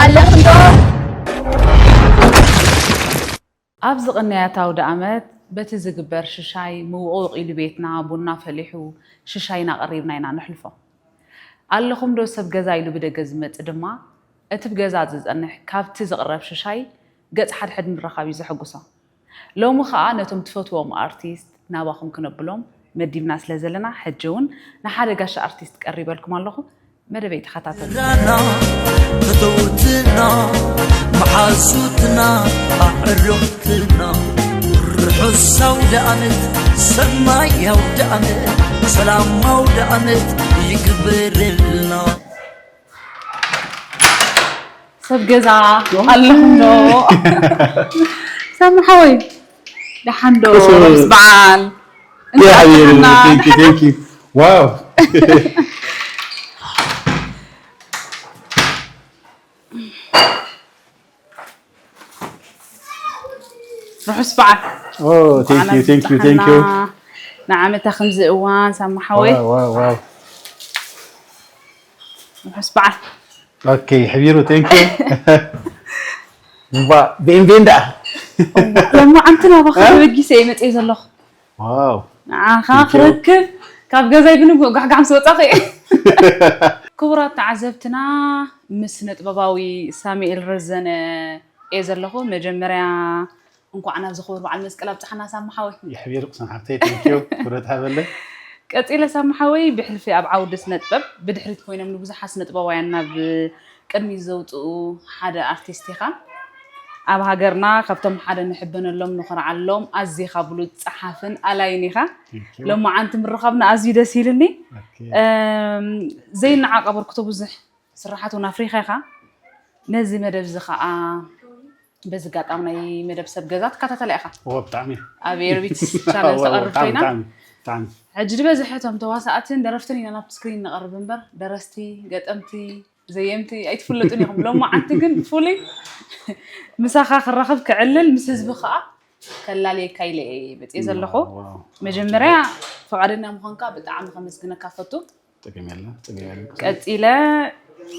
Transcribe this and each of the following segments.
ኣለኽንዶ? ኣብዚ ቅንያት ኣውደ ኣመት በቲ ዝግበር ሽሻይ ምውቕውቕ ኢሉ ቤትና ቡና ፈሊሑ ሽሻይና ቀሪብና ኢና ነሕልፎ። ኣለኹም ዶ ሰብ ገዛ ኢሉ ብደገ ዝመጽእ ድማ እቲ ብገዛ ዝጸንሕ ካብቲ ዝቕረብ ሽሻይ ገጽ ሓድሕድ ምርኻብ እዩ ዘሐጉሶ። ሎሚ ኸኣ ነቶም ትፈትዎም ኣርቲስት ናባኹም ክነብሎም መዲብና ስለ ዘለና ሕጂ እውን ንሓደ ጋሻ ኣርቲስት ቀሪበልኩም ኣለኹ። መደበይ ተኸታተሉ። ዳና ፈተውትና መሓዙትና ኣዕሩኽትና ርሑስ ኣውደ ዓመት ሰናይ ኣውደ ዓመት ሰላም ኣውደ ዓመት ይግበረልና። ሰብ ገዛ ኣለኹም ዶ? ሳሚ ሓወይ ደሓን ዶ? ርሑስ በዓል። Yeah, እንኳዕ yeah, ደሓና። Thank you, thank you. Wow. ርሑስ በዓል። Oh, thank you, thank you, thank you. ንዓመታ ከምዚ እዋን ሳሚ ሓወይ Wow, wow, wow. ርሑስ በዓል። Okay, حبيبي, thank you. ባ ቤንቤንዳ ሎማዓንቲ ናባኻ ተበጊሰ እየ መፅእ ዘለኹ። ዋው ንዓኻ ክረክብ ካብ ገዛይ ብንጉእ ጋሕጋሕ ምስ ወፃኹ እየ። ክቡራት ተዓዘብትና፣ ምስ ስነጥበባዊ ሳሙኤል ረዘነ እየ ዘለኹ። መጀመርያ እንኳዕ ናብዚ ክቡር በዓል መስቀል ኣብፅሓና ሳሚ ሓወይ። የሕቢር ቅሰን ሓብተይ፣ thank you። ክብረት ሃበለይ። ቀፂለ ሳሚ ሓወይ፣ ብሕልፊ ኣብ ዓውዲ ስነጥበብ ብድሕሪት ኮይኖም ንብዙሓት ስነጥበባውያን ናብ ቅድሚት ዘውፅኡ ሓደ ኣርቲስት ኢኻ። ኣብ ሃገርና ካብቶም ሓደ ንሕበነሎም ንኾርዓሎም ኣዚኻ ብሉፅ ፀሓፍን ኣላይን ኢኻ። Thank you. ሎማዓንቲ ምርኻብና ኣዝዩ ደስ ኢልኒ። Okay. እም፣ ዘይነዓቕ ኣበርክቶ ብዙሕ ስራሓት እውን ኣፍሪኻ ኢኻ። ነዚ መደብ እዚ ከዓ በዚ ኣጋጣሚ ናይ መደብ ሰብ ገዛ ትከታተላ ኢኻ። ኦ፣ ብጣዕሚ። ኣብ ኤርቢት ቻነል ኦ፣ ተቐርብ ብጣዕሚ፣ ኮይና። ብጣዕሚ፣ ብጣዕሚ። ሕጂ ዝበዝሐ እቶም ተዋሳእትን ደረፍትን ኢና ናብቲ ስክሪን ነቐርብ እምበር ደረስቲ፣ ገጠምቲ፣ ዘየምቲ ኣይትፍለጡን ኢኹም። ሎማዓንቲ ግን ፍሉይ ምሳኻ ክራኸብ ክዕልል ምስ ህዝቢ ከዓ ከላልየካ ኢለ እየ መፅየ ዘለኹ። ዋው። መጀመርያ ፈቓደኛ ምዃንካ ብጣዕሚ ከመስግነካ ፈቱ። ጸገም የለን፣ ጸገም የለን። ቀፂለ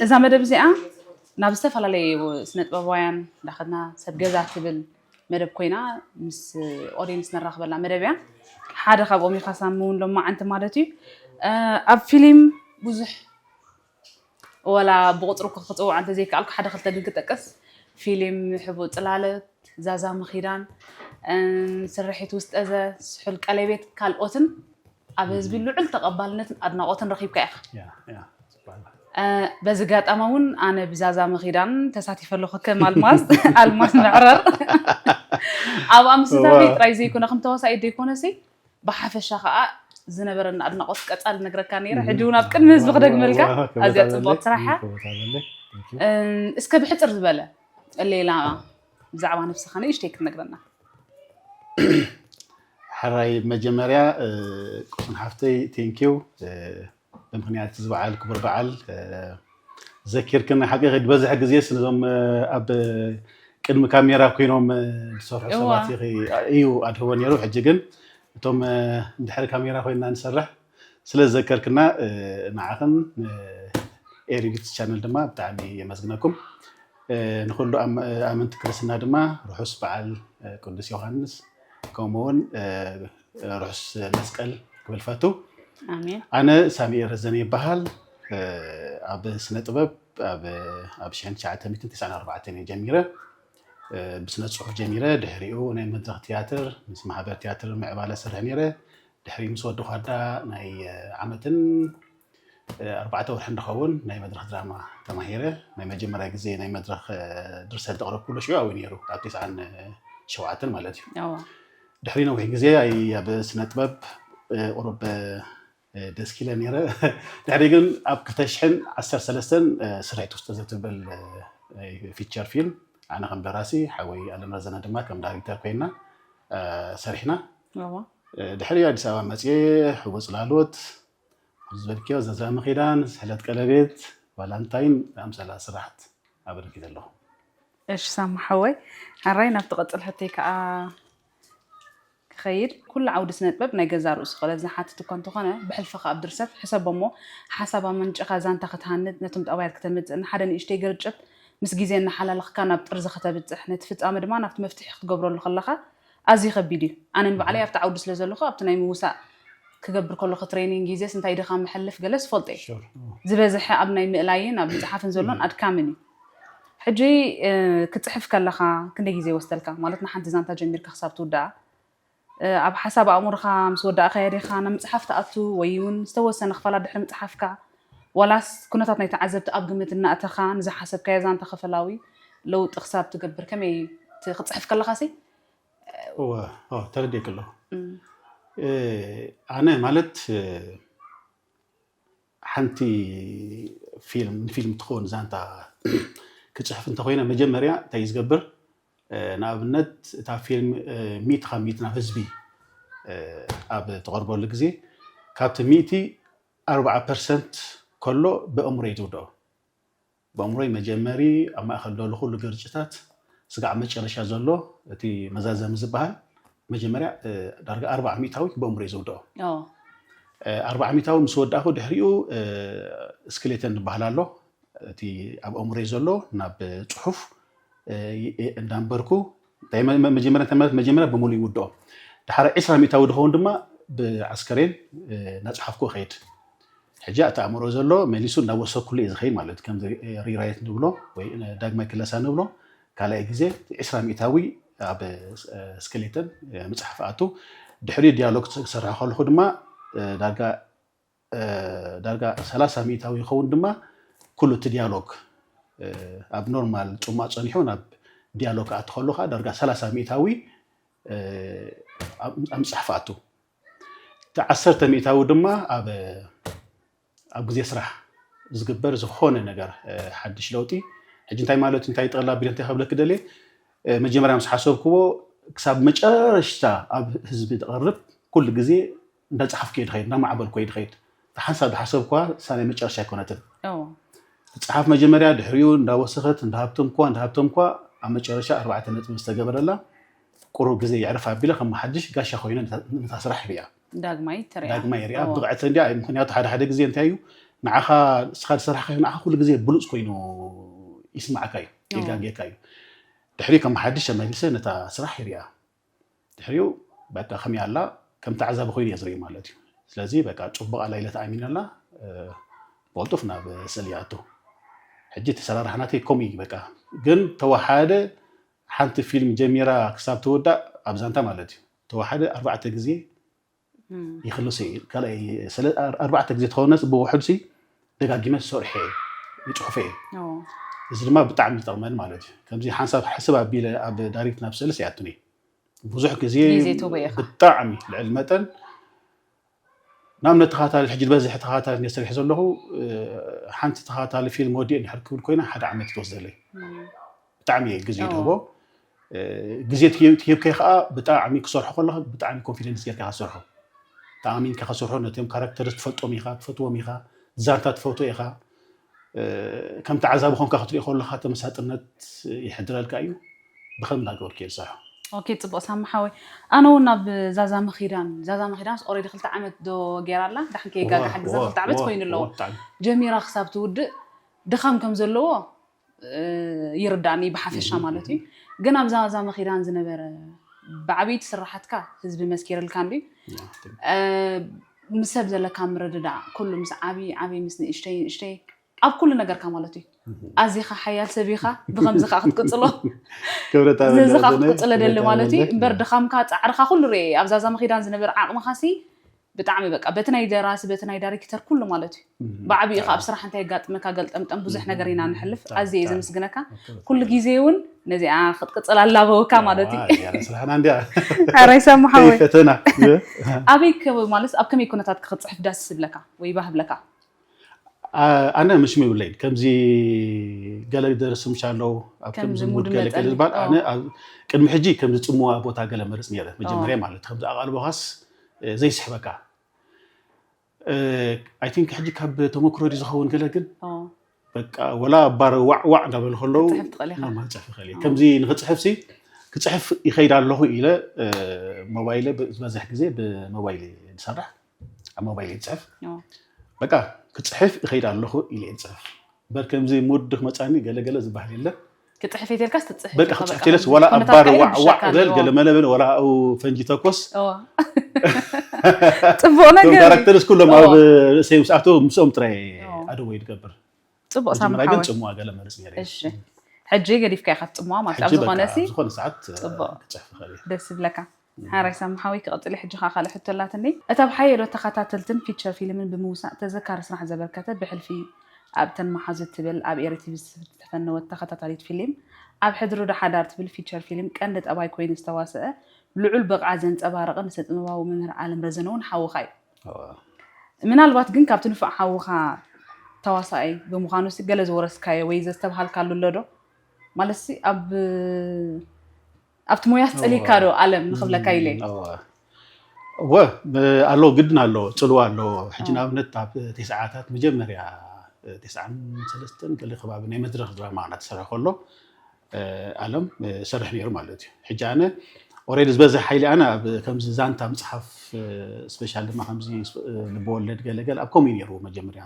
እዛ መደብ እዚኣ ናብ ዝተፈላለዩ ስነጥበባውያን ዳኸድና ሰብ ገዛ ትብል መደብ ኮይና ምስ ኦዲየንስ ነራኽበላ መደብ እያ። ሓደ ካብኦም ኢኻ ሳሚ እውን ሎማዓንቲ ማለት እዩ። እ፣ ኣብ ፊልም ብዙሕ ወላ ብቁፅሪ እኮ ክፅውዓ እንተዘይከኣልኩ ሓደ ክልተ ግን ክጠቅስ፣ ፊልም ሕቡእ ፅላለት፣ ዛዛ ምኺዳን፣ እ፣ ስርሒት ውስጠዘ፣ ስሑል ቀለቤት ካልኦትን ኣብ ህዝቢ ልዑል ተቐባልነትን ኣድናቖትን ረኺብካ ኢኻ። ያ፣ ያ፣ ጽቡቅ። እ፣ በዚ ኣጋጣሚ እውን ኣነ ብዛዛ ምኺዳን ተሳቲፈ ኣለኹ ከም ኣልማዝ ኣልማዝ መዕረር ኣብኣ ምስታፈይ እዋ። ጥራይ ዘይኮነ ከም ተዋሳኢት ዘይኮነሲ ብሓፈሻ ከዓ ዝነበረና ኣድናቖት ቀፃሊ ነግረካ ነይረ። ሕጂ እውን ኣብ ቅድሚ ህዝቢ ክደግመልካ ዋው፣ ኣዝያ ክብረት ፅቡቕ ኣለለይ፣ ስራሕያ። ክብረት ኣለለይ። Thank you። እም፣ እስከ ብሕፅር ዝበለ ሌላ ብዛዕባ ነብስኻ ንእሽተይ ክትነግረና። ሕራይ መጀመርያ፣ እ፣ ቅሱን ሓፍተይ፣ thank you። እ፣ ብምኽንያት እዚ በዓል፣ ክቡር በዓል፣ እ፣ ዘኪርክን ሓቂ ዝበዝሕ ግዜ ስለ እዞም፣ እ፣ ኣብ ቅድሚ ካሜራ ኮይኖም፣ እ፣ ዝሰርሑ እዋ። ሰባት ኢኺ፣ እዩ ኣድህቦ ነይሩ። ሕጂ ግን እቶም፣ እ፣ እንድሕሪ ካሜራ ኮይንና ንሰርሕ ስለ ዝዘከርክና፣ እ፣ ንዓኽን፣ እ፣ ኤሪቢት ቻነል ድማ ብጣዕሚ የመስግነኩም። እ፣ ንኹሉ ኣም-፣ ኣመንቲ ክርስትና ድማ ርሑስ በዓል፣ እ፣ ቅዱስ ዮሃንስ፣ ከምኡ እውን፣ እ፣ ርሑስ መስቀል ክብል ፈቱ። ኣሜን። ኣነ ሳሚኤል ረዘነ ይበሃል። እ፣ ኣብ ስነ ጥበብ ኣብ፣ ኣብ ሽሕን ትሽዓተ ሚእትን ተስዓን ኣርባዕተን እየ ጀሚረ። እ፣ ብስነ ጽሑፍ ጀሚረ፣ ድሕሪኡ ናይ መድረኽ ትያትር ምስ ማሕበር ትያትር ምዕባለ ሰርሕ ነይረ። ድሕሪ ምስ ወዲ ኳዳ ናይ፣ እ፣ ዓመትን፣ እ፣ ኣርባዕተ ወርሕን ዝኸውን ናይ መድረኽ ድራማ ተማሂረ። ናይ መጀመርያ ግዜ ናይ መድረኽ፣ እ፣ ድርሰት ዘቕረብኩሉ ሽዑ ኣብኡ ነይሩ፣ ኣብ ተስዓን ሸውዓተን ማለት እዩ። እዋ። ድሕሪ ነዊሕ ግዜ ኣይ-፣ ኣብ ስነ ጥበብ፣ እ፣ ቁሩብ፣ እ፣ ደስኪለ ነይረ። ድሕሪ ግን ኣብ ክልተ ሽሕን ዓሰርተ ሰለስተን፣ እ፣ ስርሒት ውስጠዘ ትብል፣ እ፣ ፊቸር ፊልም ኣነ ከም ደራሲ፣ ሓወይ ኣለም ረዘነ ድማ ከም ዳይሬክተር ኮይና፣ እ፣ ሰሪሕና። እዋ። እ፣ ድሕሪ ኣዲስ ኣበባ መፅየ፣ ሕቡእ ፅላሎት፣ ዝበልክዮ፣ ዘዛ ምኺዳን፣ ስሕለት ቀለቤት፣ ቫላንታይን ዝኣምሰላ ስራሕት ኣበርኪተ ኣለኹ። እሺ ሳሚ ሓወይ፣ ሕራይ ናብቲ ቀፅል ሕቶይ ከዓ ክኸይድ፣ ኩሉ ዓውዲ ስነ ጥበብ ናይ ገዛ ርእሱ ክእለት ዝሓትት እኳ እንተኾነ፣ ብሕልፊ ከዓ ኣብ ድርሰት ሕሰቦ እሞ ሓሳብ ኣመንጭኻ ዛንታ ክትሃንጥ፣ ነቶም ጠባያት ክተምፅእ፣ ንሓደ ንእሽተይ ግርጭት ምስ ግዜ እናሓላለኽካ ናብ ጥርዚ ከተብፅሕ፣ ነቲ ፍፃመ ድማ ናብቲ መፍትሒ ክትገብረሉ ከለኻ ኣዝዩ ከቢድ እዩ። ኣነ ንባዕለይ ኣብቲ ዓውዲ ስለ ዘለኹ ኣብቲ ናይ ምውሳእ ክገብር ከለኹ ትሬኒንግ ግዜስ እንታይ ድኻ መሕልፍ ገለስ ፈልጦ እየ። ዝበዝሐ ኣብ ናይ ምእላይን ኣብ ምፅሓፍን ዘሎን ኣድካምን እዩ። ሕጂ ክፅሕፍ ከለኻ ክንደይ ግዜ ይወስደልካ ማለት ንሓንቲ ዛንታ ጀሚርካ ክሳብ ትውዳኣ? ኣብ ሓሳብ ኣእምሮኻ ምስ ወዳእካዮ ዲኻ ናብ ምፅሓፍ ትኣቱ ወይ እውን ዝተወሰነ ክፋላት ድሕሪ ምፅሓፍካ? ዋላስ ኩነታት ናይ ተዓዘብቲ ኣብ ግምት እናእተኻ ንዝሓሰብካዮ ዛንታ ክፈላዊ ለውጢ ክሳብ ትገብር ከመይ? ክፅሕፍ ከለኻሲ? ተረዲእክ ኣለኹ። ኣነ ማለት ሓንቲ ፊልም ንፊልም ትኸውን ዛንታ ክፅሕፍ እንተኮይነ መጀመርያ እንታይ ዝገብር? ንኣብነት እታ ፊልም ሚእቲ ካብ ሚእቲ ናብ ህዝቢ ኣብ ትቐርበሉ ግዜ ካብቲ ሚእቲ ኣርባዓ ፐርሰንት ከሎ ብእምሮ እዩ ዝውደኦ። ብእምሮይ መጀመሪ ኣብ ማእከል ዘሎ ኩሉ ግርጭታት ስጋዕ መጨረሻ ዘሎ እቲ መዛዘሚ ዝበሃል መጀመርያ ዳርጋ ኣርባዓ ሚእታዊት ብእምሮይ ዝውደኦ። ኣርባዓ ሚእታዊ ምስ ወዳእኩ ድሕሪኡ ስክሌተን ዝበሃል ኣሎ። እቲ ኣብ ኣእምሮይ ዘሎ ናብ ፅሑፍ እንዳንበርኩ መጀመርያ መጀመርያ ብሙሉ ይውድኦ። ድሓር ዕስራ ሚእታዊ ዝኸውን ድማ ብዓስከሬን እናፅሓፍኩ እኸይድ። ሕጂ እቲ ኣእምሮ ዘሎ መሊሱ እናወሰኩሉ እዩ ዝኸይድ ማለት ከም ሪራይት ንብሎ ወይ ዳግማይ ክለሳ ንብሎ ካልኣይ ግዜ ዕስራ ሚእታዊ ኣብ ስክሌተን ምፅሓፍ ኣቱ ድሕሪ ዲያሎግ ክሰርሕ ከለኹ ድማ ዳርጋ ዳርጋ ሰላሳ ሚእታዊ ይኸውን ድማ ኩሉ እቲ ዲያሎግ ኣብ ኖርማል ፁማእ ፀኒሑ ናብ ዲያሎግ ክኣቱ ከሎ ከዓ ዳርጋ ሰላሳ ሚእታዊ ኣብ ምፅሓፍ ኣቱ እቲ ዓሰርተ ሚእታዊ ድማ ኣብ ኣብ ግዜ ስራሕ ዝግበር ዝኾነ ነገር ሓድሽ ለውጢ ሕጂ እንታይ ማለት እንታይ ጠቕላ ቢለ እንታይ ከብለክ ደልየ መጀመርያ ምስ ሓሰብክዎ ክሳብ መጨረሽታ ኣብ ህዝቢ ዝቐርብ ኩሉ ግዜ እንዳፀሓፍኩ እየ ድኸይድ እንዳማዕበልኩ እየ ድኸይድ ሓንሳብ ዝሓሰብኳ ሳናይ መጨረሻ ኣይኮነትን ትፅሓፍ መጀመርያ ድሕሪኡ እንዳወሰኸት እንዳሃብተምኳ እንዳሃብተምኳ ኣብ መጨረሻ ኣርባዕተ ነጥቢ ዝተገበረላ ቁሩብ ግዜ የዕርፍ ኣቢለ ከም ሓድሽ ጋሻ ኮይነ ነታ ስራሕ ሪኣ ዳግማይ ትሪኣ ዳግማይ ሪኣ ብቕዕቲ እንዲያ ምክንያቱ ሓደ ሓደ ግዜ እንታይ እዩ ንዓኻ ንስኻ ዝሰራሕካዮ ንዓኻ ኩሉ ግዜ ብሉፅ ኮይኑ ይስማዕካ እዩ የጋግየካ እዩ ድሕሪ ከም ሓድሽ ተመሊሰ ነታ ስራሕ ይሪኣ ድሕሪኡ በቃ ከመይ ኣላ ከም ተዓዛቢ ኮይኑ እየ ዝርኢ ማለት እዩ ስለዚ በቃ ፅቡቕ ኣላ ኢለ ተኣሚነላ ብቕልጡፍ ናብ ስእሊ ይኣቱ ሕጂ ተሰራርሓ ናተይ ከምኡ እዩ በቃ ግን ተወሓደ ሓንቲ ፊልም ጀሚራ ክሳብ ትውዳእ ኣብ ዛንታ ማለት እዩ ተወሓደ ኣርባዕተ ግዜ ይክልስ እዩ ካልኣይ ኣርባዕተ ግዜ ተኸውነስ ብውሕድ ሲ ደጋጊመ ዝሰርሐ ይፅሑፈ እየ እዚ ድማ ብጣዕሚ ይጠቕመን ማለት እዩ ከምዚ ሓንሳብ ሕስብ ኣቢለ ኣብ ዳይሬክት ናብ ስእልስ ይኣቱኒ ብዙሕ ግዜ ብጣዕሚ ልዕሊ መጠን ንኣብነት ተኻታሊ ሕጂ ዝበዝሕ ተኻታሊ እየ ዝሰርሕ ዘለኹ ሓንቲ ተኻታሊ ፊልም ወዲእ እንድሕር ክብል ኮይና ሓደ ዓመት ትወስደለይ ብጣዕሚ እየ ግዜ ትህቦ ግዜ ትሂብካይ ከዓ ብጣዕሚ ክሰርሖ ከለካ ብጣዕሚ ኮንፊደንስ ጌርካ ክሰርሖ ተኣሚንካ ክሰርሖ ነቶም ካራክተርስ ትፈልጦም ኢኻ ትፈትዎም ኢኻ ዛንታ ትፈትዎ ኢኻ ከም ተዓዛቢ ኮንካ ክትሪኦ ከለካ ተመሳጥነት ይሕድረልካ እዩ ብኸም እንዳገበርኩ እየ ዝሰርሖ ኦኬ ፅቡቅ ሳሚ ሓወይ ኣነ እውን ናብ ዛዛ ምኺዳን ዛዛ ምኺዳንስ ኦሬዲ ክልተ ዓመት ዶ ገይራ ኣላ ዳሕን ከይጋጋ ሓግዛ ክልተ ዓመት ኮይኑ ኣለዎ ጀሚራ ክሳብ ትውድእ ድኻም ከም ዘለዎ ይርዳእኒ ብሓፈሻ ማለት እዩ ግን ኣብዛ ዛዛ ምኺዳን ዝነበረ ብዓብይቲ ስራሓትካ ህዝቢ መስኪርልካ እንዲ ምስ ሰብ ዘለካ ምርድዳእ ኩሉ ምስ ዓብዪ ዓብዪ ምስ ንእሽተይ ንእሽተይ ኣብ ኩሉ ነገርካ ማለት እዩ ኣዚኻ ሓያል ሰብ ኢኻ ብከምዚ ከዓ ክትቅፅሎ እዚ ከዓ ክትቅፅሎ ደሊ ማለት እዩ እምበር ድኻምካ ፃዕርካ ኩሉ ርእ ኣብዛ ዛመኺዳን ዝነበረ ዓቕምኻ ሲ ብጣዕሚ በቃ በቲ ናይ ደራሲ በቲ ናይ ዳይሬክተር ኩሉ ማለት እዩ ብዓብኡ ከዓ ኣብ ስራሕ እንታይ የጋጥመካ ገልጠምጠም ብዙሕ ነገር ኢና ንሕልፍ ኣዝየ እየ ዘመስግነካ ኩሉ ግዜ እውን ነዚኣ ክትቅፅል ኣላበወካ ማለት እዩ ስራሕና እንዲያ ራይ ሳሙ ሓወይ ፈተና ኣበይ ማለት ኣብ ከመይ ኩነታት ክፅሕፍ ዳስ ዝብለካ ወይ ባህብለካ ኣነ ምሽም ይብለይን ከምዚ ገለ ደርሲ ምሽ ኣለዉ ኣብ ከምዚ ሙድ ገለ ገለ ዝበሃል ኣነ ቅድሚ ሕጂ ከምዚ ፅምዋ ቦታ ገለ መርፅ ነረ መጀመርያ ማለት ከምዚ ኣቃልቦኻስ ዘይስሕበካ ኣይ ቲንክ ሕጂ ካብ ተመክሮ ድዩ ዝኸውን ገለ ግን በቃ ወላ ባር ዋዕ ዋዕ እንዳበሉ ከለዉ ማን ጽሕፍ ይኽእል እየ ከምዚ ንክፅሕፍ ሲ ክፅሕፍ ይኸይድ ኣለኹ ኢለ ሞባይለ ዝበዝሕ ግዜ ብሞባይል ዝሰርሕ ኣብ ሞባይል ይፅሕፍ በቃ ክፅሕፍ ይኸይድ ኣለኹ ኢለ ይፅሕፍ በር ከምዚ ሙድ ክመፃኒ ገለገለ ዝበሃል የለን። ክፅሕፍ የትልካስ ትፅሕፍ በቃ ክፅሕፍ የለስ ወላ ኣባር ዋዕዋዕ በል ገለመለ በል ወላ ኣብኡ ፈንጂ ተኮስ ፅቡቅ ነገር ካራክተርስ ኩሎም ኣብ ርእሰይ ምስ ኣተው ምስኦም ጥራይ ኣደወይ ዝገብር ፅቡቅ መጀመሪያ ግን ሳምሓወይ ፅሙዋ ገለ መርፅ ነይረ እሺ ሕጂ ገዲፍካ ኢኻ ትፅምዋ ማለት ኣብ ሕጂ በቃ ዝኾነ ሲ ዝኾነ ሰዓት ፅቡቅ ክፅሕፍ ይኽእል እየ ደስ ይብለካ ሓራይ ሳምሓዊ ክቐፅል ሕጂ ኻ ካልእ ሕቶ ኣላትኒ እታ ብሓየሎ ተኸታተልትን ፊቸር ፊልምን ብምውሳእ ተዘካሪ ስራሕ ዘበርከተ ብሕልፊ ኣብተን መሓዙት ትብል ኣብ ኤሪ ቲቪ ዝተፈነወት ተኸታታሊት ፊልም ኣብ ሕድሪ ዶ ሓዳር ትብል ፊቸር ፊልም ቀንዲ ጠባይ ኮይኑ ዝተዋስአ ልዑል ብቕዓት ዘንፀባረቐ ንስነ ጥበባዊ መምህር ዓለም ረዘነ እውን ሓውኻ እዩ ምናልባት ግን ካብቲ ንፉዕ ሓውኻ ተዋሳኣይ ብምዃኑ ሲ ገለ ዝወረስካዮ ወይ ዘስተብሃልካሉ ኣሎ ዶ ማለት ሲ ኣብ ኣብቲ ሞያስ ፀሊካ ዶ ኣለም ንኽብለካ ኢለ እወ ኣሎ ግድን ኣሎ ፅልዋ ኣሎ ሕጂ ንኣብነት ኣብ ተስዓታት መጀመርያ ተስዓን ሰለስተን ገለ ከባቢ ናይ መድረክ ድራማ እናተሰርሐ ከሎ ኣለም ሰርሕ ነይሩ ማለት እዩ ሕጂ ኣነ ኦሬዲ ዝበዝሕ ሓይሊ ኣነ ኣብ ከምዚ ዛንታ ምፅሓፍ ስፔሻል ድማ ከምዚ ልበወለድ ገለገል ኣብ ከምኡ ነይሩ መጀመርያ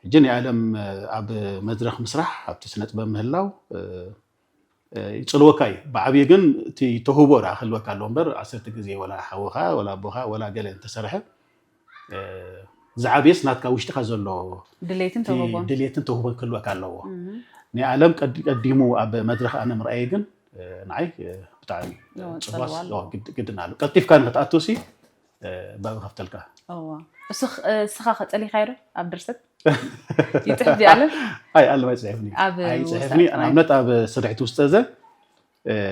ሕጂ ናይ ኣለም ኣብ መድረክ ምስራሕ ኣብቲ ስነ ጥበብ ምህላው ይፅልወካ እዩ ብዓብዩ ግን እቲ ተውህቦ ዳ ክህልወካ ኣለዎ እምበር ዓሰርተ ግዜ ወላ ሓውኻ ወላ ኣቦኻ ወላ ገለ እንተሰርሐ ዝዓብየስ ናትካ ውሽጥካ ዘሎ ድሌትን ተውህቦን ድሌትን ተውህቦን ክህልወካ ኣለዎ ናይ ኣለም ቀዲሙ ኣብ መድረክ ኣነ ምርኣየ ግን ንዓይ ብጣዕሚ ፅልዋስ ግድን ኣሎ ቀልጢፍካ ንክትኣቱ ሲ ባብ ከፍተልካ እስኻ ከፀሊኻዮ ዶ ኣብ ድርሰት ይፅሕፍ ዲኣለ ኣይ ኣለም ኣይፅሕፍኒ ኣይፅሕፍኒ ንኣብነት ኣብ ስርሒት ውስጠ ዘ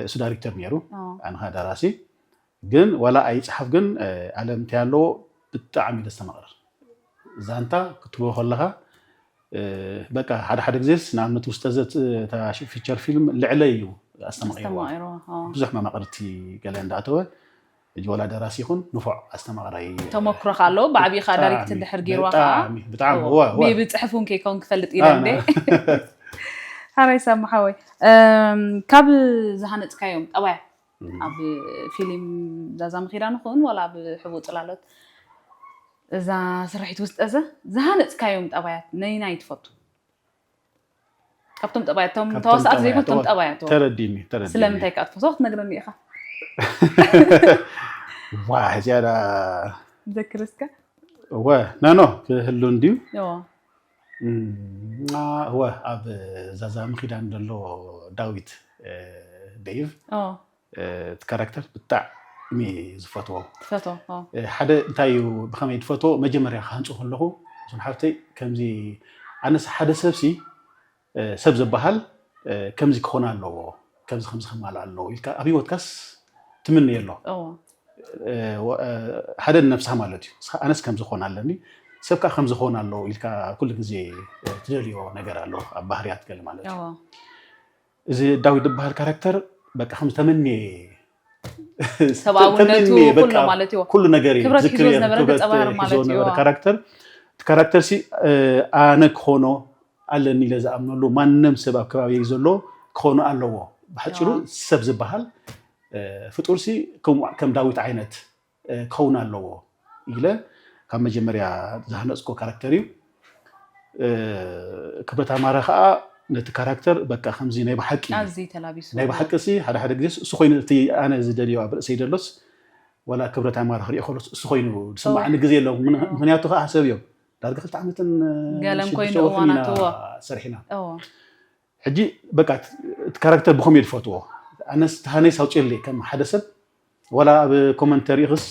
እሱ ዳይሬክተር ነይሩ ኣንኻ ደራሲ ግን ዋላ ኣይፅሓፍ ግን ኣለም እንታይ ኣለዎ ብጣዕሚ ደስተማቕር ዛንታ ክትብሎ ከለኻ በቃ ሓደ ሓደ ግዜስ ንኣብነት ውስጠ ዘ ፊቸር ፊልም ልዕለ እዩ ኣስተማቒርዋ ብዙሕ መማቕርቲ ገለ እንዳእተወ ሕጂ ወላ ደራሲ ይኹን ንፉዕ ኣስተማቕራይ ተመክሮ ከ ኣለዎ ብዓብኻ ዳይሬክት እንድሕር ገይርዋ ከዓ ብጣዕሚ ቢ ፅሕፍ እውን ከይከውን ክፈልጥ ኢለ እንደ ሓራይ ሳማ ሓወይ ካብ ዝሃነፅካዮም ጠባያት ኣብ ፊልም ዛዛ ምኺዳ ንኽእን ዋላ ኣብ ሕቡእ ፅላሎት እዛ ስርሒት ውስጠ ዘ ዝሃነፅካዮም ጠባያት ነይናይ ትፈቱ ካብቶም ጠባያት እቶም ተዋሳኣት ዘይፈቶም ጠባያት ተረዲኒ ተረዲኒ ስለምንታይ ከዓ ትፈትዋ ክትነግረኒ ኢኻ ዋ ዝያዳ ዘክርስካ ወ ናኖ ክህሉ እንድዩ ዮ እወ ኣብ ዛዛ ምኺዳን ዘሎ ዳዊት ደይቭ ኦ እቲ ካራክተር ብጣዕሚ ዝፈትዎ ትፈትዎ ኦ ሓደ እንታይ እዩ ብኸመይ ዝፈትዎ መጀመርያ ክሃንፁ ከለኹ እዞም ሓፍተይ ከምዚ ኣነስ ሓደ ሰብሲ ሰብ ዝበሃል ከምዚ ክኾን ኣለዎ ከምዚ ከምዚ ከማልእ ኣለዎ ኢልካ ኣብ ህይወትካስ ትምነዮ ኣሎ ኦ ሓደ ነብስኻ ማለት እዩ ንስኻ ኣነስ ከም ዝኾን ኣለኒ ሰብ ከዓ ከም ዝኾን ኣለዎ ኢልካ ኩሉ ግዜ ትደልዮ ነገር ኣሎ ኣብ ባህርያት ገለ ማለት እዩ ኦ እዚ ዳዊት ዝበሃል ካራክተር በቃ ከም ተመንየ ሰብኣውነቱ ተመንየ ኩሉ በቃ ማለት እዩ ኩሉ ነገር እዩ ክብረት ሒዞ ዝክር ዝነበረ ክብረት ገጸ ባህሪ ሒዞ ማለት እዩ ዝነበረ ካራክተር እቲ ካራክተር ሲ ኣነ ክኾኖ ኣለኒ ኢለ ዝኣምነሉ ማንም ሰብ ኣብ ከባቢ ዘሎ ክኾኖ ኣለዎ ብሓጭሩ ኣዎ። ሰብ ዝበሃል ፍጡር ሲ ከም ከም ዳዊት ዓይነት ክኸውን ኣለዎ ኢለ ካብ መጀመርያ ዝሃነፅኮ ካራክተር እዩ ክብረት ኣማረ ከዓ ነቲ ካራክተር በቃ ከምዚ ናይ ብሓቂ ኣዝዩ ተላቢሱ ናይ ብሓቂ ሲ ሓደ ሓደ ግዜ እሱ ኮይኑ እቲ ኣነ ዝደልዮ ኣብ ርእሰይ ደሎስ ዋላ ክብረት ኣማረ ክሪኦ ከሎስ እሱ ኮይኑ ዝስማዓኒ ግዜ ኣሎ ምክንያቱ ከዓ ሰብ እዮም ዳርጋ ክልተ ዓመትን ገለን ሽዱሽተ ኮይኑ ወርሕን ኢና እዋናት እዎ። ሰሪሕና እዎ ሕጂ በቃ እቲ ካራክተር ብኸመይ ዝፈትዎ ኣነስ ተሃነይስ ኣውፅየለይ ከም ሓደ ሰብ ዋላ ኣብ ኮመንት ተሪእኽስ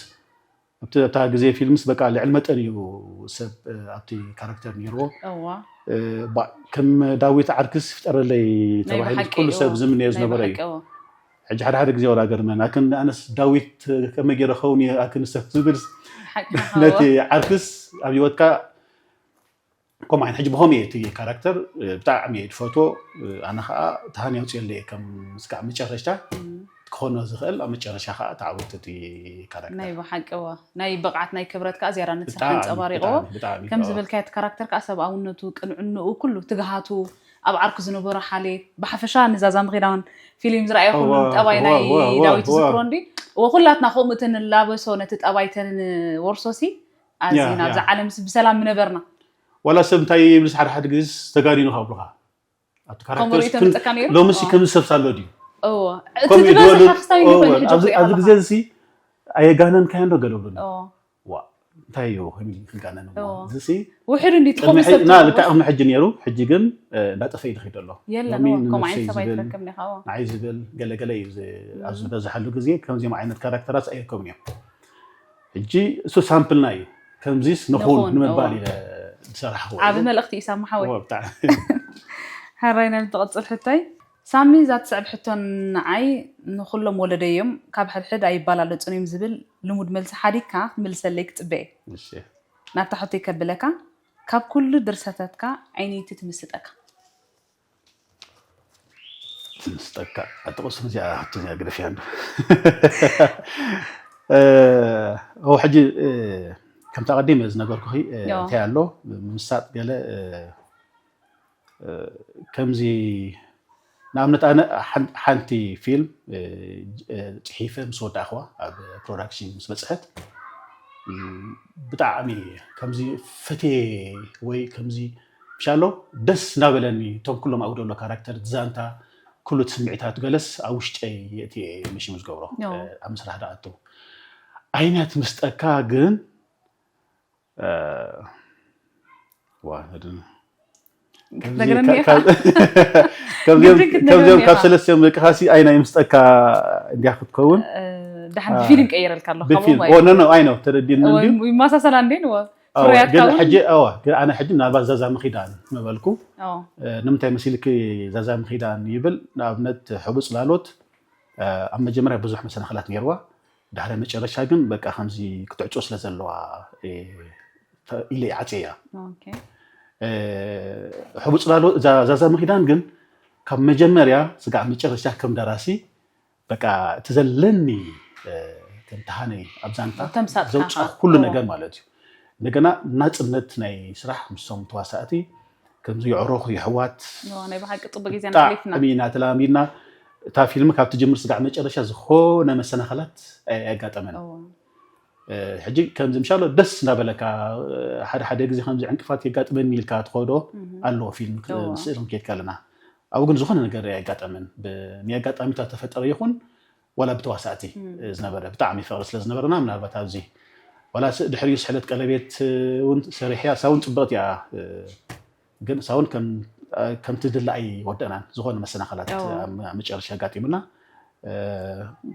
ኣብቲ ኣብታ ግዜ ፊልምስ በቃ ልዕሊ መጠን እዩ ሰብ ኣብቲ ካራክተር ነይርዎ እዋ ባ- ከም ዳዊት ዓርክስ ፍጠረለይ ናይ ተባሂሉ ብሓቂ ኩሉ ሰብ እዎ። ዝምነዮ ናይ ዝነበረ እዩ ብሓቂ እዎ። ሕጂ ሓደ ሓደ ግዜ ወላ ገርመን ኣክን ኣነስ ዳዊት ከመይ ገይረ ኸውን እየ ኣክን ሰብ ዝብል ሓቂ ነቲ ሓዋ ዓርክስ ኣብ ህይወትካ ከምኡ ዓይነት ሕጂ ብኸመይ እቲ ካራክተር ብጣዕሚ እየ ዝፈትዎ ኣነ ከዓ ተሃንያ ውፅየለ እየ ከም ስካዕ መጨረሽታ ክኾኖ ዝኽእል ኣብ መጨረሻ ከዓ ተዓወት እቲ ካራክተር ናይ ብሓቂ እዋ ናይ ብቕዓት ናይ ክብረት ከዓ ዝያዳ ንስኻ ብጣዕሚ- ኣንፀባሪቕዎ ብጣዕሚ- ብጣዕሚ ከም እዎ። ዝበልካዮ እቲ ካራክተር ከዓ ሰብኣውነቱ ቅንዕንኡ ኩሉ ትግሃቱ ኣብ ዓርኩ ዝነበሮ ሓልየት ብሓፈሻ ንዛዛ ምኺዳን ፊልም ዝረኣዮ ኩሉ እዎ፣ ጠባይ እዎ፣ ናይ እዎ፣ እዎ፣ ዳዊት እዎ። ዝክሮ እንዲ እዎ ኩላትና ከምኡ እቲ ንላበሶ ነቲ ጠባይ ተንወርሶ ሲ ኣዚ ያ፣ ናብዛ ያ። ዓለም ሲ ብሰላም ምነበርና ዋላ ሰብ እንታይ ይብልስ ሓደ ሓደ ግዜ ተጋኒኑ ካብሉኻ ኣብቲ ከምኡ ርእዩ ካራክተርስ ተምፀካ ነይሩ ሎምሲ ከምዚ ሰብስ ኣሎ ድዩ እዎ እቲ ከምኡ እዩ ዝበሉ ዝበዝሐ ክስታይ እዎ፣ ይኮን ኣብዚ ሕጂ ኣብዚ ግዜ እዚ ኣየጋነንካዮን ዶ ገለ ብሉኒ ዋ እንታይ እዩ ከሚ ክጋነን እሞ እዎ። እዚ ሲ ውሕድ እንዲ ቅድሚ ትኾኑ ሕጂ- ሰብ ና ትኾኑ ልክዕ ቅድሚ ሕጂ ነይሩ ሕጂ ግን እ፣ እንዳጠፈ ይድኺ ደሎ የለን ሎሚ እዎ፣ ከምኡ ንነብሰይ ዓይነት ሰብ ዝብል ኣይትረክብን ኢኻ እዎ። ንዓይ ዝብል ገለገለ እዩ ዝ- ኣብ ዝበዝሓሉ ግዜ ከምዚኦም ዓይነት ካራክተራት ኣይርከብን እዮም ሕጂ እሱ ሳምፕልና እዩ ከምዚስ ንኹን ንኹን፣ ንምባል እዎ። ኢለ ዝሰራሕዎ ዓብ እዩ። መልእኽቲ እዩ ሳሚ ሓወይ እዎ፣ ብጣዕሚ ሕራይ ናብ ትቕፅል ሕቶይ ሳሚ እዛ ትስዕብ ሕቶ ንዓይ ንኩሎም ወለደይ እዮም ካብ ሕድሕድ ኣይባላለፁን እዮም ዝብል ልሙድ መልሲ ሓዲግካ ክትምልሰለይ ክፅበ እየ እሺ ናብታ ሕቶይ ከብለካ ካብ ኩሉ ድርሰታትካ ዓይነይቲ ትምስጠካ ትምስጠካ ኣጥቕሱ እዚኣ ሕቶ እዚኣ ግደፍያ እንዶ እ፣ ኦ ሕጂ እ፣ ከምቲ ኣቐዲመ ዝነገርኩኺ እ፣ ዮ። እንታይ ኣሎ ምሳጥ ገለ እ፣ እ፣ ከምዚ ንኣብነት ኣነ ሓን- ሓንቲ ፊልም እ፣ እ፣ ፅሒፈ ምስ ወዳእኽዋ ኣብ ፕሮዳክሽን ምስ በፅሐት እ፣ ብጣዕሚ ከምዚ ፈትየ ወይ ከምዚ ምሻሎ ደስ እናበለኒ እቶም ኩሎም ኣብኡ ዘሎ ካራክተር ዛንታ ኩሉ እቲ ስምዒታት ገለስ ኣብ ውሽጠይ የእትየ መሽሙ ዝገብሮ ዮ። እ፣ ኣብ ምስራሕ ደኣቱ ዓይነት ምስጠካ ግን እ፣ ዋ፣ ነድን- ከምዚ ክትነግረኒ ካ- ኢኻ? ካብ- ከምዚኦም ግድን ክትነግረኒ ከምዚኦም ካብ ኢኻ? ሰለስቲኦም ደቅኻሲ ኣይና ይምስጠካ እንዲያ ክትከውን እ፣ ደሓን ብፊልም ቀይረልካ ኣለኹ ብፊልም ማለት ኖ ኖ ኣይኖ ተረዲኒ እንዲ ይመሳሰላ እንዴ ንዎ ኣዎ፣ ፍርያትካ ግን እውን ሕጂ ኣዋ ግን ኣነ ሕጂ ምናልባት ዛዛ ምኺዳን ነበልኩ ኣዎ። እ፣ ንምንታይ መሲልክ ዛዛ ምኺዳን ይብል ንኣብነት ሕቡፅ ላሎት እ፣ ኣብ መጀመርያ ብዙሕ መሰናኽላት ነይርዋ ድሕሪ መጨረሻ ግን በቃ ከምዚ ክትዕፆ ስለ ዘለዋ እ፣ ተ- ኢለ ይዓፅየ እያ ኦኬ። እ፣ ሕቡፅ ላሎ እዛ ዛዛ ምኺዳን ግን ካብ መጀመርያ ስጋዕ መጨረሻ ከም ደራሲ በቃ እቲ ዘለኒ እ፣ ከም ተሃነይ ኣብዛንታ ተምሳጥካ ዘውፅኣ ካብ- ኩሉ እዎ። ነገር ማለት እዩ እንደገና ናፅነት ናይ ስራሕ ምስቶም ተዋሳእቲ ከምዚ የዕሩኽ የሕዋት እዎ፣ ናይ ብሓቂ ፅቡቅ ግዜ ኣሕሊፍና ብጣዕሚ ኢና ተላሚድና እታ ፊልም ካብ ትጅምር ስጋዕ መጨረሻ ዝኾነ መሰናኸላት ኣይ- ኣየጋጠመን እዎ። እ፣ ሕጂ ከምዚ ምሻሎ ደስ እናበለካ እ፣ ሓደ ሓደ ግዜ ከምዚ ዕንቅፋት የጋጥመኒ ኢልካ ትኸዶ ኣለዎ ፊልም ክ- እዎ። ስእልን ከይድ ከለና ኣብኡ ግን ዝኾነ ነገር ኣየጋጠመን ብ- ናይ ኣጋጣሚታት ተፈጠረ ይኹን ዋላ ብተዋሳእቲ እ፣ ዝነበረ ብጣዕሚ ፍቕሪ ስለ ዝነበረና ምናልባት ኣብዚ ዋላ ስ- ድሕሪኡ ስሕለት ቀለቤት እ፣ እውን ሰሪሕያ እሳ እውን ፅብቕቲ እያ እ፣ ግን እሳ እውን ከም- እ፣ ከምቲ ድላ ኣይወደእናን ዝኾነ መሰናኸላት እዎ። ኣብ ኣብ መጨረሻ ኣጋጢሙና እ፣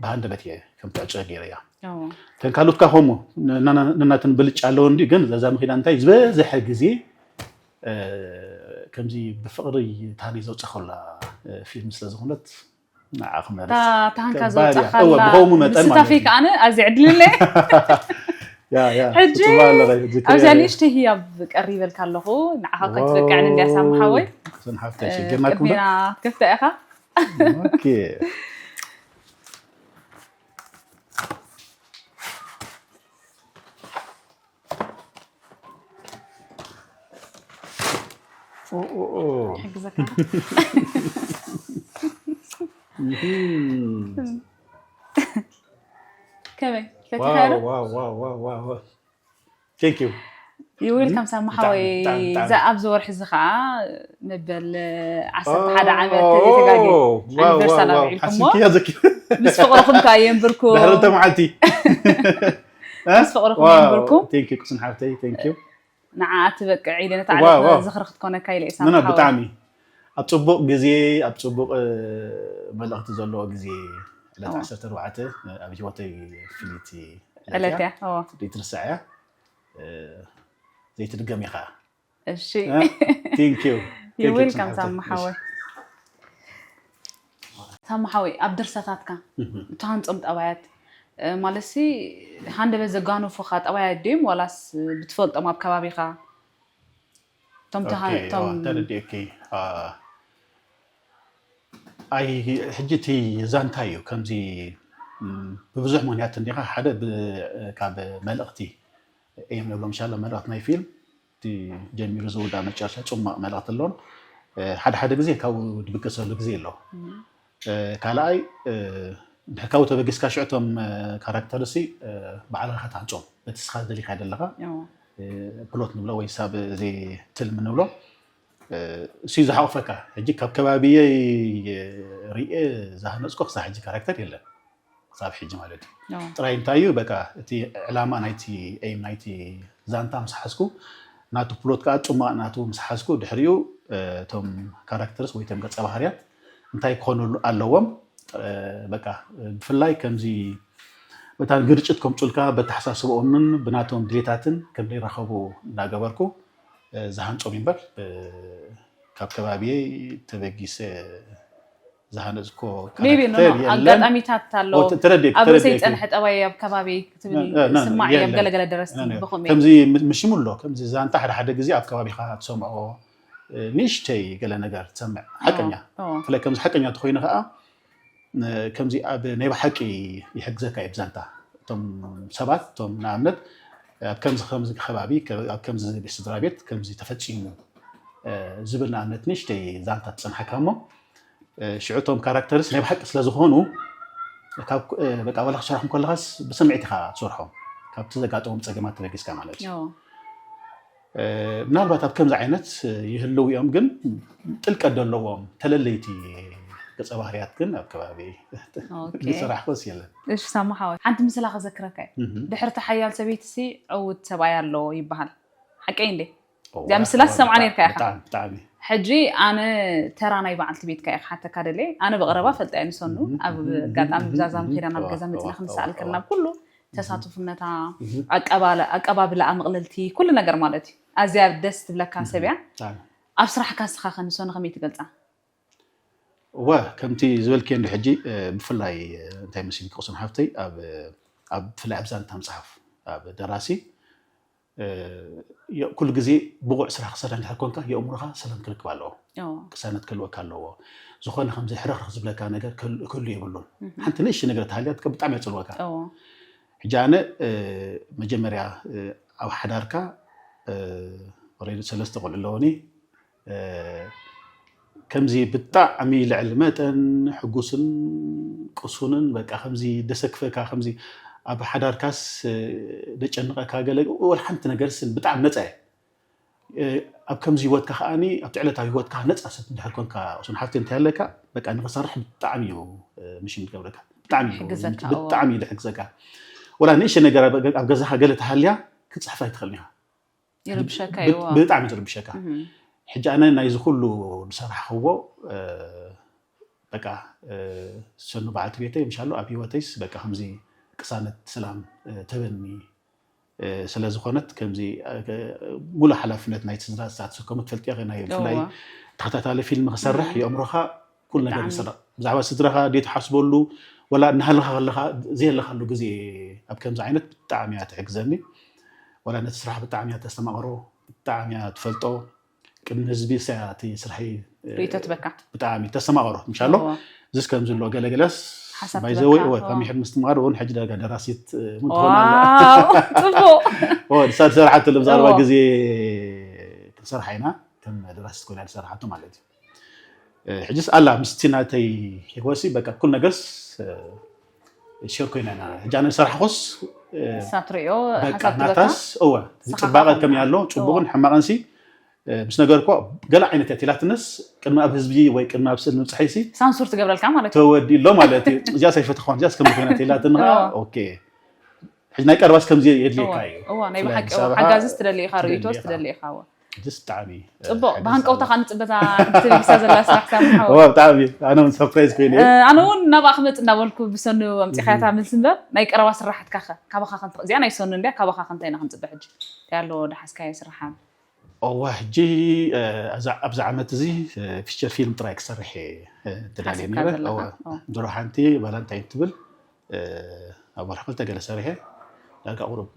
ብሃንደበት እየ ከም ትዕፀ ገይረያ እዎ። ተን ካልኦትካ ከምኡ ነናትን ብልጫ ኣለዎ እንዲ ግን ዛዛ ምኺዳ እንታይ ዝበዝሐ ግዜ እ፣ ከምዚ ብፍቕሪ ታኒ ዘውፅእ ከላ እ፣ ፊልም ስለ ዝኾነት ንዓ ክመርፅ እታ ታሃንካ ከባድ እያ። ዘውፃኻላ እወ፣ ብኸምኡ መጠን ምስታፈይ ማለት እዩ። ከዓነ ኣዚ ዕድልለ ያ ያ ሕጂ ጽቡቕ ኣለኻ፣ ሕጂ ኣብዚኣ ክሪኣ። ንእሽተይ ህያብ ቀሪበልካ ኣለኹ ንዓኻ ከይትበቅዕን እንድያ ሳሚ ሓወይ ቅስን ሓፍተይ ሽግርናኩም ዶ ቅድሜና ክትከፍታ ኢኻ ኦኬ ኦ፣ ኦ፣ ኦ። ሕግዘካ እህም። ከመይ ዋው፣ ፈቲኻዮ ዶ? ዋው፣ ዋው፣ ዋው፣ ዋው። Thank you። ይውል ከም ሳሚ ሓወይ ብጣዕሚ፣ ብጣዕሚ። እዛ ኣብዚ ወርሒ እዚ ከዓ መበል ዓሰርተ ሓደ ዓመት ተዘይተጋግየ ዋው፣ ዋው፣ ኣኒቨርሳል ዋው። ኣውዒልኩሞ ሓሲብክያ ዘኪ- ምስ ፍቕርኹም ከዓ የንብርኩ ድሕሪ ተመዓልቲ ምስ ፍቕርኹም ዋው፣ የንብርኩም thank you፣ ቅስን ሓፍተይ፣ thank you። ንዓ ትበቅዕ ኢለ ነቲ ዋው፣ ዋው። ዝኽሪ ክትኮነካ ኢለ እየ ምና ሳሚ ሓወይ ብጣዕሚ ኣብ ፅቡቕ ግዜ ኣብ ፅቡቕ እ፣ መልእኽቲ ዘለዎ ግዜ ዕለት እዎ። ዓሰርተ ኣርባዕተ እ፣ ኣብ ህይወተይ ፍልይቲ ዕለት እያ እዎ። ዘይትርሳዕ እያ እ፣ ዘይትድገም ኢኻ እሺ እ፣ thank you። Thank you፣ ይውል ቅስን ከም ሓፍተይ። ሳሚ ሓወይ ሳሚ ሓወይ ኣብ ድርሰታትካ እህ። እትሃንፆም ጠባያት እ፣ ማለትሲ ሃንደበት ዘጋነፉኻ ጠባያት ድዮም ዋላስ ብትፈልጦም ኣብ ከባቢኻ እቶም ተሃ- ኦኬ፣ እቶም ዋ፣ ተረዲእኪ ኣ፣ ኣይ ሕጂ እቲ ዛንታ እዩ ከምዚ ም፣ ብብዙሕ ምክንያት እንዲኻ ሓደ ብ- ካብ መልእኽቲ እዮም ንብሎም ሻሎ መልእኽቲ ናይ ፊልም እቲ ጀሚሩ ዝውዳእ መጨረሻ ፅማቕ መልእኽቲ ኣለዎን እ፣ ሓደ ሓደ ግዜ ካብኡ ድብገሰሉ ግዜ ኣሎ እ፣ ካልኣይ እ፣ እንድሕር ካብኡ ተበጊስካ ሽዑ እቶም እ፣ ካራክተር ሲ እ፣ ባዕልኻ ከተሃንፆም በቲ ስኻ ዝደሊኻዮ ዘለኻ እዎ። ፕሎት ንብሎ ወይ ሳብ እዚ ትልሚ ንብሎ እሱ ዝሓቑፈካ። ሕጂ ካብ ከባቢየይ ርኤ ዝሃነፅኮ ክሳብ ሕጂ ካራክተር የለን ክሳብ ሕጂ ማለት እዩ። ጥራይ እንታይ እዩ በቃ እቲ ዕላማ ናይቲ ኤም ናይቲ ዛንታ ምስ ሓዝኩ ናቱ ፕሎት ከዓ ጭማቕ ናቱ ምስ ሓዝኩ ድሕሪኡ እቶም ካራክተርስ ወይ ቶም ገፀ ባህርያት እንታይ ክኾኑ ኣለዎም በቃ ብፍላይ ከምዚ በታ ግርጭት ከምፁልካ በተሓሳስበኦምን ብናቶም ድሌታትን ከም ዘይራኸቡ እንዳገበርኩ ዝሃንፆም እምበር ካብ ከባቢየይ ተበጊሰ ዝሃነፅኮ ቢ ኣጋጣሚታት ኣሎ ኣብ ርእሰይ ፀንሐ ጠባይ ኣብ ከባቢ ክትብል ስማዕ እዮም ገለገለ ደረስቲ ብኸመይ ከምዚ ምሽሙ ኣሎ ከምዚ ዛንታ ሓደ ሓደ ግዜ ኣብ ከባቢካ ትሰምዖ ንእሽተይ ገለ ነገር ትሰምዕ ሓቀኛ ብፍላይ ከምዚ ሓቀኛ ተኮይኑ ከዓ ከምዚ ኣብ ናይ ብሓቂ ይሕግዘካ እዩ ብዛንታ እቶም ሰባት እቶም ንኣብነት ኣብ ከምዚ ከምዚ ከባቢ ኣብ ከምዚ ቤት ስድራ ቤት ከምዚ ተፈፂሙ ዝብል ንኣብነት ንእሽተይ ዛንታ ትፀንሓካ እሞ ሽዑ እቶም ካራክተርስ ናይ ብሓቂ ስለ ዝኾኑ በቃ ዋላ ክሰርሖም ከለኻስ ብስምዒት ኢኻ ትሰርሖም ካብቲ ዘጋጠሞም ፀገማት ተበጊስካ ማለት እዩ ምናልባት ኣብ ከምዚ ዓይነት ይህልው እዮም ግን ጥልቀት ዘለዎም ተለለይቲ ገፀ ባህርያት ግን ኣብ ከባቢ ዝሰራሕኮስ የለን። እሺ ሳማ ሓወይ ሓንቲ ምስላ ከዘክረካ እዩ። ድሕርቲ ሓያል ሰበይቲ ሲ ዕውት ሰብኣይ ኣሎ ይበሃል። ሓቀይ እንዴ? እዚኣ ምስላ ትሰምዓ ነርካ ኢኻ። ብጣዕሚ ብጣዕሚ። ሕጂ ኣነ ተራ ናይ በዓልቲ ቤትካ እየ ክሓተካ ደልየ። ኣነ ብቐረባ ፈልጣ እየ ንሰኑ ኣብ ኣጋጣሚ ብዛዛም ከይዳ ናብ ገዛ መፂና ክንሰኣል ከለና ኩሉ ተሳትፍነታ ኣቀባብላኣ መቕለልቲ ኩሉ ነገር ማለት እዩ ኣዝያ ደስ ትብለካ ሰብ እያ ኣብ ስራሕካ ንስኻ ከ ንሶኒ ከመይ ትገልፃ እወ ከምቲ ዝበልክዮ እንዶ ሕጂ ብፍላይ እንታይ መሲልኪ ቅሱን ሓፍተይ ኣብ ብፍላይ ኣብ ዛንታ መፅሓፍ ኣብ ደራሲ ኩሉ ግዜ ብቑዕ ስራሕ ክሰርሕ እንድሕር ኮንካ የእምሮኻ ሰላም ክረክብ ኣለዎ ቅሳነት ክህልወካ ኣለዎ ዝኾነ ከምዚ ሕርኽርኽ ዝብለካ ነገር ክህሉ የብሉን ሓንቲ ንእሽተይ ነገር ተሃልያትካ ብጣዕሚ የፅልወካ ሕጂ ኣነ መጀመርያ ኣብ ሓዳርካ ኦሬዲ ሰለስተ ቆልዑ ኣለውኒ ከምዚ ብጣዕሚ ልዕሊ መጠን ሕጉስን ቅሱንን በቃ ከምዚ ደሰክፈካ ከምዚ ኣብ ሓዳርካስ ደጨንቐካ ገለ ወላ ሓንቲ ነገርስ ብጣዕሚ ነፃ እየ ኣብ ከምዚ ህይወትካ ከዓኒ ኣብቲ ዕለታዊ ህይወትካ ነፃ ሰብ እንድሕር ኮንካ እሱን ሓፍቲ እንታይ ኣለካ በቃ ንክሰርሕ ብጣዕሚ እዩ ምሽን ትገብረካ ብጣዕሚ ብጣዕሚ እዩ ዝሕግዘካ ወላ ንእሽተ ነገር ኣብ ገዛካ ገለ ተሃልያ ክትፅሕፍ ኣይትኽእልን ኢኻ ይርብሸካ እዩ ብጣዕሚ ትርብሸካ ሕጂ ኣነ ናይዚ ኩሉ ዝሰራሕክዎ በቃ ሰኑ በዓልቲ ቤተይ ምሻሎ ኣብ ህይወተይስ በቃ ከምዚ ቅሳነት ሰላም ተበኒ ስለዝኾነት ከምዚ ሙሉ ሓላፍነት ናይ ስድራ ዝሰከሙ ትፈልጥያ ናይ ብፍላይ ተኸታታሊ ፊልም ክሰርሕ የእምሮኻ ኩሉ ነገር ይስረቕ ብዛዕባ ስድራኻ ደይ ትሓስበሉ ወላ እናሃለኻ ከለኻ ዘይለኻሉ ግዜ ኣብ ከምዚ ዓይነት ብጣዕሚ እያ ትሕግዘኒ ወላ ነቲ ስራሕ ብጣዕሚ እያ ተስተማቕሮ ብጣዕሚ እያ ትፈልጦ ቅድሚ ህዝቢ ሰያ እቲ ስርሐይ ርእቶ ትበካ ብጣዕሚ ተስተማቕሮ ምሻሎ እዚስ ከም ዝሎ ገለገለስ ባይዘወይ እወ ካብ ምሕር ምስትምቓር እውን ሕጂ ዳርጋ ደራሲት እውን ትኾን ጽቡቅ ንሳ ዝሰራሓትሉ ብዛዕባ ግዜ ክንሰርሓ ኢና ከም ደራሲት ኮይና ዝሰራሓቶ ማለት እዩ ሕጅስ ኣላ ምስቲ ናተይ ሂወሲ በቃ ኩል ነገርስ ሸር ኮይና ኢና ሕጂ ኣነ ዝሰራሕኮስ ሳትሪኦ በቃ ናታስ እወ ዝፅባቐ ከም ያለው ፅቡቕን ሕማቕንሲ ምስ ነገርኳ ገለ ዓይነት እያ ትላትነስ ቅድሚ ኣብ ህዝቢ ወይ ቅድሚ ኣብ ስእሊ ምብፅሐይሲ ሳንሱር ትገብረልካ ማለት ተወዲሎ ማለት እዩ እዚኣ ሰይፈ ትኾን እዚኣ ስከም ኮይና ትላትንኻ ኦኬ ሕጂ ናይ ቀርባስ ከምዚ የድልየካ እዩ ናይ ብሓቂ ሓጋዝስ ትደሊ ኢኻ ርእቶስ ትደሊ ኢኻ ደስ ብጣዕሚ ፅቡቅ ብሃንቀውታ ከዓ ንፅበታ ትልግሳ ዘላ ስራሕ ሳምሓ ብጣዕሚ ኣነ እውን ሰርፕራይዝ ኮይነ ኣነ እውን ናብኣ ክመፅ እናበልኩ ብሰኑ ኣምፂኻታ መልሲ እምበር ናይ ቀረባ ስራሓትካ ከ ካባኻ ከንተ እዚኣ ናይ ሰኑ እንድያ ካባኻ ከንተ ኢና ክንፅበ ሕጂ እንታይ ኣለዎ ደሓስካዮ ስራሓ እዋ ሕጂ ኣብዚ ዓመት እዚ ፊቸር ፊልም ጥራይ ክሰርሕ እየ ተዳልየ ነይረ ድሮ ሓንቲ ቫለንታይን ትብል ኣብ ወርሒ ክልተ ገለ ሰሪሐ ዳርጋ ቁሩብ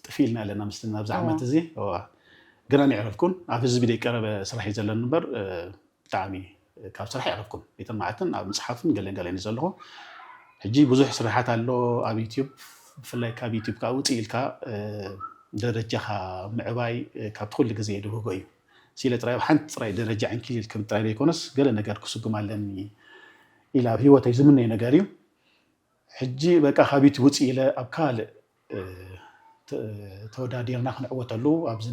ጥፊ ኢልና ኣለና ምስልና ኣብዚ ዓመት እዚ ግና ንዕረፍኩን ኣብ ህዝቢ ደይቀረበ ስራሕ እዩ ዘለኒ እምበር ብጣዕሚ ካብ ስራሕ ይዕረፍኩም ቤትን መዓልትን ኣብ መፅሓፍን ገለን ገለን እዩ ዘለኹ ሕጂ ብዙሕ ስራሓት ኣሎ ኣብ ዩትዩብ ብፍላይ ካብ ዩትዩብ ከዓ ውፅእ ኢልካ ደረጃኻ ምዕባይ ካብቲ ኩሉ ግዜ ድብህጎ እዩ ሲለ ጥራይ ኣብ ሓንቲ ጥራይ ደረጃ ዕንኪል ኢልክም ጥራይ ዘይኮነስ ገለ ነገር ክስጉም ኣለኒ ኢለ ኣብ ህይወተይ ዝምነይ ነገር እዩ ሕጂ በቃ ካብ ዩትዩብ ውፅእ ኢለ ኣብ ካልእ ተወዳዲርና ክንዕወተሉ ኣብዚ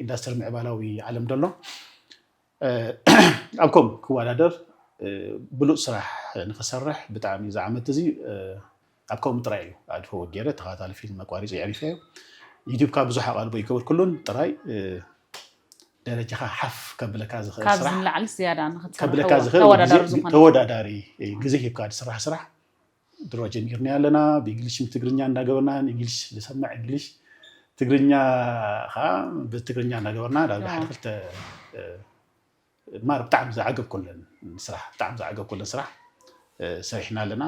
ኢንዱስትሪ ምዕባላዊ ዓለም ዘሎ ኣብ ከምኡ ክወዳደር ብሉፅ ስራሕ ንክሰርሕ ብጣዕሚ ዝዓመት እዚ ኣብ ከምኡ ጥራይ እዩ ኣድፈዎ ገይረ ተኸታታሊ ፊልም መቋሪፂ የዕሪፈ እዩ። ዩቲዩብካ ብዙሕ ኣቓልቦ ይገበርኩሉን ጥራይ ደረጃኻ ሓፍ ከብለካ ዝኽእል ካብዚ ስራሕ ንላዕሊ ዝያዳ ንክትሰርሕ ከብለካ ዝኽእል ተወዳዳሪ ዝኾነ ተወዳዳሪ ግዜ ሂብካ ዝስራሕ ስራሕ ድሮ ጀሚርና ኣለና። ብእንግሊሽ ትግርኛ እንዳገበርና እንግሊሽ ዝሰምዕ እንግሊሽ ትግርኛ ከዓ ብትግርኛ እንዳገበርና ዳርጋ ሓደ ክልተ ማር ብጣዕሚ ዝዓገብኩለን ስራሕ ብጣዕሚ ዝዓገብኩለን ስራሕ ሰሪሕና ኣለና።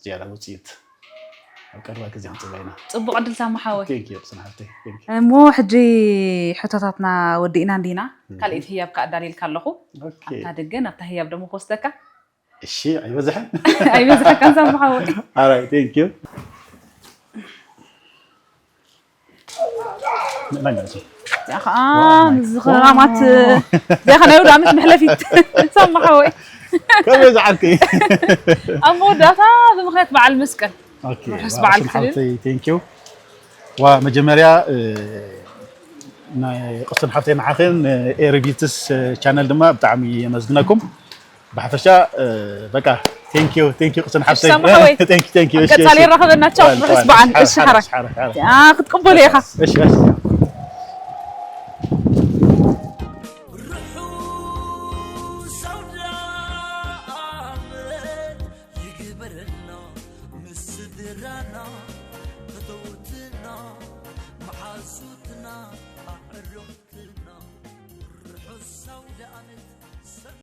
ዝያዳ ውፅኢት ኣብ ቀረባ ግዜ ክንፅበ ኢና። ፅቡቅ ዕድል ሳማ ሓወይ። Thank you ቅስን ሓፍተይ። እሞ ሕጂ ሕቶታትና ወዲእና እንዲና ካልኢት ህያብ ከኣዳልየልካ ኣለኹ። ኣብታ ደገ ናብታ ህያብ ደሞ ክወስደካ። እሺ ኣይበዝሐን። ኣይበዝሐካን ሳማ ሓወይ። ኣራይ thank you። እዚኣ ከዓ ንዝኽራማት እዚኣ ከ ናይ ውዳመት መሕለፊት ሳማ ሓወይ። ከመይ ዝዓልኪ? ኣብ መወዳእታ ብምኽንያት በዓል መስቀል ኦኬ፣ ርሑስ በዓል ክሕልን። ሓብተይ፣ thank you። ዋ መጀመርያ ናይ ቅስን ሓብተይ ንዓኽን ኤሪቢትስ ቻነል ድማ ብጣዕሚ የመስግነኩም። ብሓፈሻ በቃ thank you thank you ቅስን ሓብተይ ሳማ ሓወይ። Thank you thank you። እሺ ቀጻሊ እሺ። ይራኸበና። ቻው። ርሑስ በዓል። እሺ ሓራይ። ሓራይ ሓራይ። ያ ክትቅበሎ ኢኻ። እሺ እሺ።